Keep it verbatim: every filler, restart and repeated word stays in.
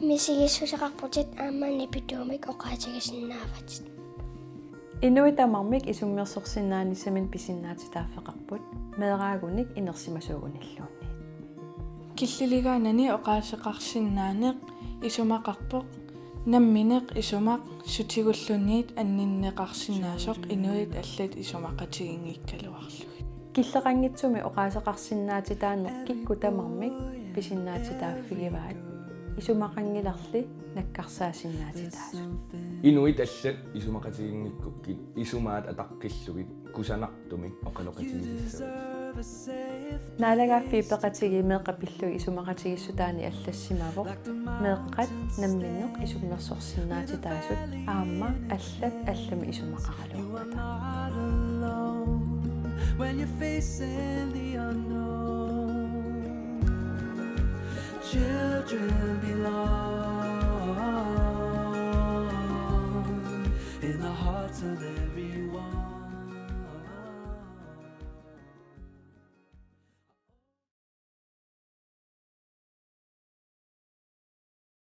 Misigissuseqarputit aamma nipituumik oqaatigisinnaavatit. Inuit tamarmik isummersorsinnaanissaminnik pisinnaatitaaffeqarput meeraagunik inersimasuugunilluunniit. Killiligaanani oqaaseqarsinnaaneq isumaqarpoq nammineq isumaq sutigulluunniit anninneqarsinnaasoq inuit allat isumaqatiginngikkaluarlugit. Killeqanngitsumik oqaaseqarsinnaatitaaneq kikkut tamarmik pisinnaatitaaffigivaat isumaqanngilarli nakkarsaasinnaatitaasut. Inuit allat isumaqatiginngikkukkit isumaat ataqqillugit kusanartumik oqaloqatigisassavatit. Naalagaaffiit Peqatigiit meeqqat pillugit isumaqatigiissutaannik allassimavoq meeqqat namminneq isummersorsinnaatitaasut aamma allat allamik isumaqaraluarpata. When you're facing the unknown, children belong.